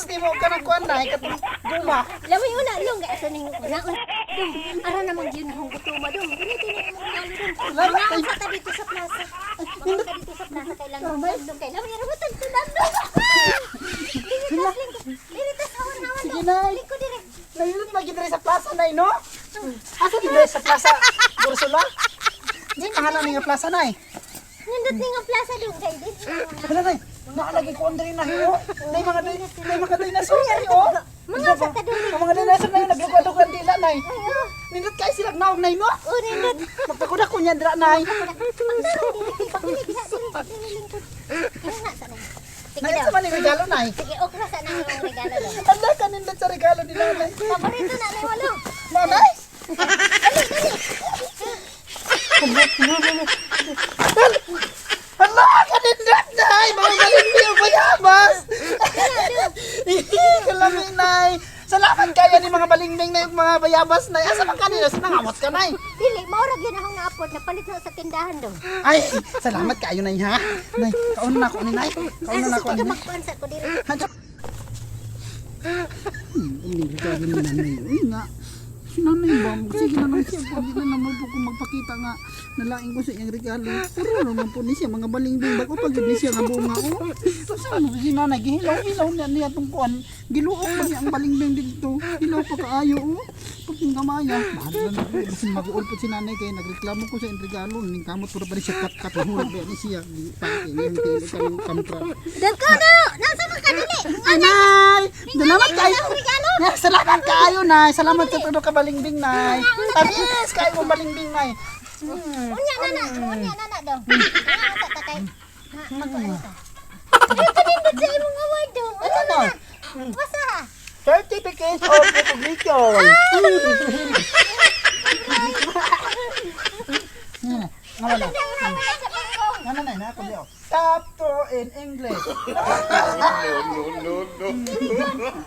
Gawas nimo kanang kuan, nay, katong guma. Lami una long kay asa ning una. Dong, ara namang gyud akong gutuma dong. Dili dili mo regalo dong. Salamat Mga kay- ka dito sa plaza. Mga ka dito sa plaza kay lang dong kay lami ra butang tunan dong. Dili tas lingkod. Dili tas hawan-hawan Sige, dong. Nay. Lingkod dire. Nahilot lagi diri sa plaza, nay, no? Asa diri sa plaza, Ursula? Di pangalan ni nga plaza, nay. Nindot ni nga plaza dong kay dili. Hala, nay. Naalagay ko ang diri na hiyo. Nay mga nay mga dinosaur nay, oh. Mga sa ta dong. Ang mga dinosaur nay naglugo-lugo ang dila, nay. Nindot kay sila naog, nay, no? Oh, nindot. Magpakuna ko niya dira, nay. Pagdaro dili pagdili diha dili dili lingkod. Ina sa nang. Sige Nay, daw. sa man ni regalo, nay. Sige, okra sa nang imong regalo dong. Hala ka nindot sa regalo nila, nay. Paborito na ni walong. Nanay? Dali, dali. Hala ka nindot, nay. Mga galing niyo bayabas. Kalami, nay. Salamat kayo ni mga balingling na yung mga bayabas, nay. Asa man kanila? Sa nangamot ka, nay. Dili, maurag yun akong naapod. Napalit na sa tindahan dong. Ay, salamat kayo, nay, ha? Nay, kaon na ako ni nay. Kaon na ako Sige, ni nay. magkuhan sa ko diri. Hindi regalo ni nanay. Uy nga. Si nanay ba? Sige na lang siya. Hindi na naman po kung magpakita nga. Nalaing ko sa iyang regalo. Pero naman po ni siya mga balingbing. Bago pag ni siya nga bunga. Oh. Saan mo si nanay? Gihilaw-hilaw niya niya itong kuan. Giluok pa niya ang balingbing dito. Hilaw pa kaayo. Oh. Pagking gamaya. Mahal na na. Basin mag-uol po si nanay kaya nagreklamo ko sa iyang regalo. Ning kamot puro pa rin siya kat-kat. Huwag ba ni siya. Pake niyang tili ka ng kampra. Dagko na! Nasa man ka dili? Ay, nay! Salamat kayo! Regalo! Nay, salamat kayo, nay! Salamat sa tulo ka balingbing, nay! Tamis! Kayo mo balingbing, nay! Unya na na, unya na na dong. Unya sa takay. Ha, magkuhan ka. Ay, kanindot sa imong award dong. Unsa Ano? man na? Basta ha. Certificate of recognition! Ano na? Sa pangkong. Ano na? Ako niyo. Top 2 in English. No, no, no.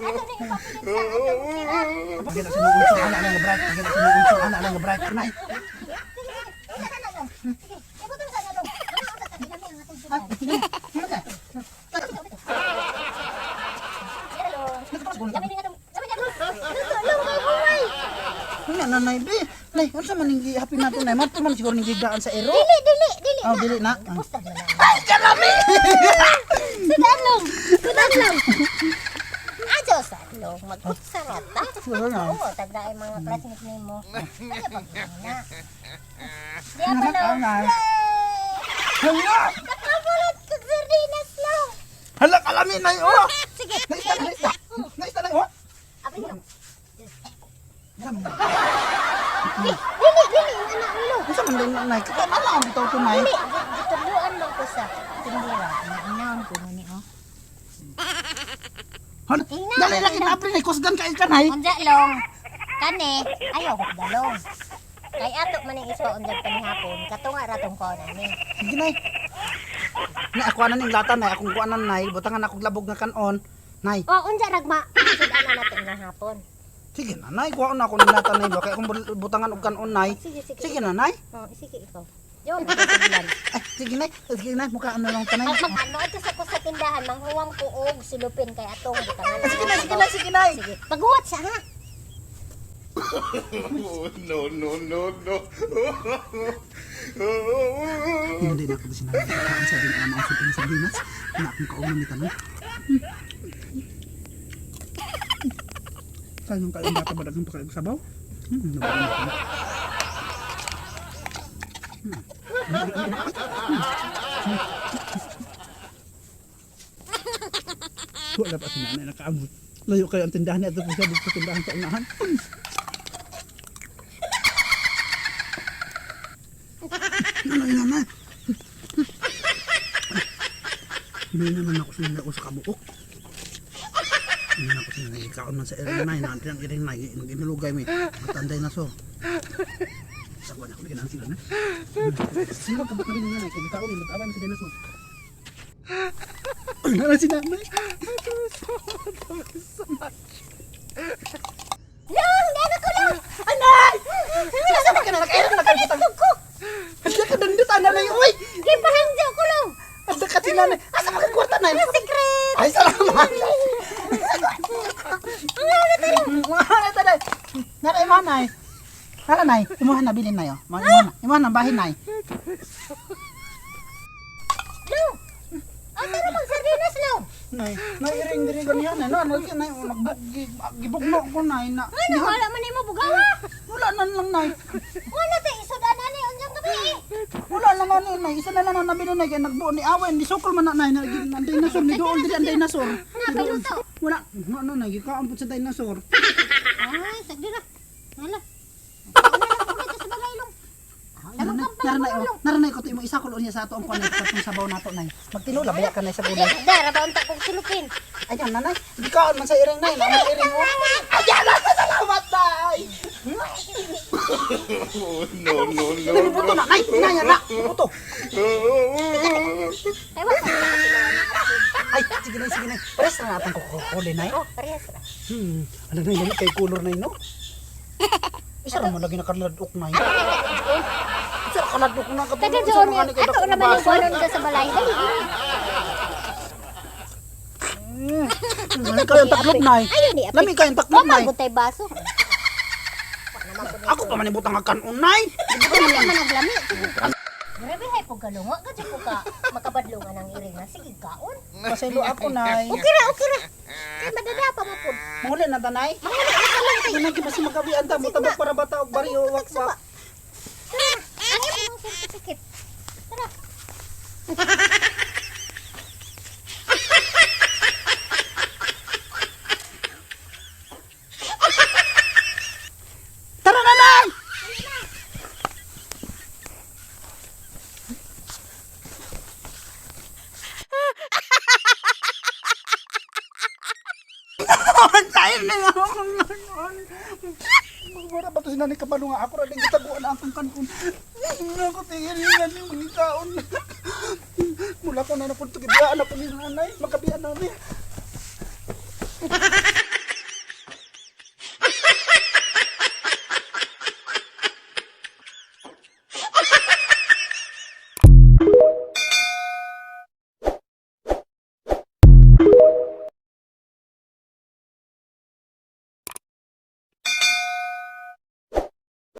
Ato ning ipapilit sa atong tira. Pagkita sinuunso, anak lang nga bright. Pagkita sinuunso, anak lang nga bright. Nay! Sige, isa na na dong. Sige, ibutang sa na dong. Ano unsa ta dinami ang atong Ay, tira. ano ka? Lami ni atong, lami ni atong. Luto, long kay buhay. Ano na, nay, be? Nay, unsa man ning gihapin nato, nay? Mato man siguro ning gigaan sa ero. Dili, dili, dili. Oh, dili na. Pusta na lang. Ay, kalami! Sudan long. Sudan long. Ajo sa long magkutsarot ta. Siguro na. Oo, tagda ay mga classmate nimo. Kaya pag na. Di pa long. Nay. Yay! Hala! Nakabulat kag sardinas long. Hala, kalami, nay, oh! Sige. Naista na, naista. Naista na, oh! Apin long. Dili, dili, ang anak nilo. Unsa man din, nay? Kaya na lang bitaw to, nay. Dili, gitudloan man ko sa tindira. Nainaon ko ni oh. Hala, dali lang kinapri, nay. Kusgan kayo ka, nay. Unja long. Kani, ayaw ko dalong. Kay ato man ang iswa unjag panihapon, katunga ratong ko na ni. Sige, nay. Nay, ako na ning lata, nay. Akong kuanan, nay. Butangan akong labog nga kanon. Nay, Oh, unja ragma. Sudan na nato nga hapon. sige na, nay. Kuha na ako ning lata, nay. Kaya akong butangan og kanon, nay. Sige, sige. Sige na, nay. Oh, sige ikaw. Yo, magsulan. Ay, sige, nay. Sige, nay. Mukha ano lang tanay. Pag mag-ano ato sa ko sa tindahan, manghuwam ko og sulupin kay atong butangan. Ay, sige na, sige na, sige, nay. Sige. Paghuwat siya ha. No, no, no, no. Hindi na ako sinabi. Kaon sa din ama ang sulpin sa dinas. Na akong kaunan ni tanan. Kayong kayong bata ba daghang pakaig sabaw? Nabaon ako. Wala pa si nanay nakaabot. Layo kayo ang tindahan niya po siya dito sa tindahan sa unahan. Ano yun, nanay? Hindi naman ako sinila ko sa kabuok. Hindi na ako sinila. Ikaon man sa iring nay. Naanti ang iring nay. Nag-inulugay mi. Matanday na so. Sa kuwan ako ginang sila na. Sino ka ba kami nga nay? Kaya ikaon ni mag-away na si dinosaur. Ay, nara si nanay. Long, dana ko long. Ay, nay! Nasa ba ka na? Nag-iring na kayo. Ko. Hala ka dandutan nanay. Uy! Gipahangjo ko long. Hala ka si nanay. Asa ba ka kwarta nay? Secret. Ay, salamat! Nay. Tara, Nay. Imuha na bilin na yo. Imuha na. Imuha na bahin, Nay. Lo. Ah, tara mag sardinas lo. Nay, nay iring diri ganihan nay. Nay, nay, nay, gibugno ko nay na. Ano wala man nimo bugawa? Wala na lang nay. Wala tay isudan ani unyang gabi eh. Wala lang ano nay. Isa na lang ang nabili nay kay nagbuo ni awen ni sukol man na nay. Ang dinosaur ni dool diri ang dinosaur. Napay luto. Wala. No no nay gikaon pud sa dinosaur. Ay, sagdi ra. Hala. Ano lang ko dito sa balay long. Naranay, naranay, oh, naranay ko to imo isa kulo niya sa ato ang kuan sa atong sabaw nato nay. Magtinula baya ka nay sa gulay. Dara ba unta kong sulupin? Ayan nanay, gikaon man sa iring nay, na iring oh. Ayan na, salamat nay. No, no, no, Nay, buto na nay, inaya na, buto. Ay, wa. Ay, sige nay, sige nay. Pares na natang kukuli nay. Oh, parehas ra. Ano nay, lami kay kulor nay no. Isa ra mo lagi nakaladok nay. Isa ra kaladok na katulog. Taga Isa doon, ra kay ato dako naman yung baso. buwanon ka sa balay. Dali. Lami kayong taklop nay. Ayun ni. Lami kayong taklop nay. Wa man baso. Ako pa man ibutang ang kanon nay. Wala man ang lami. Grabe hay po galunga ka jud ko ka makabadlungan ang iring na sige kaon. Pasaylo ako nay. Okay ra, okay ra. Kay madada pa mo pud. Muli na tanay. Mahuli na ka lang kay. Hindi na kasi magabian ta, mutabok para bata og baryo wak wak. Tara, ang imong certificate. Tara. Tara na nay! Tayo na nga ako ngayon. Wala ba to si nanay kabalo nga ako ra din gitaguan ang akong kanon. Ako tingin nga ni mga kaon. Mula ko na napud to gibiyaan ako ni nanay, magkabiyan nami.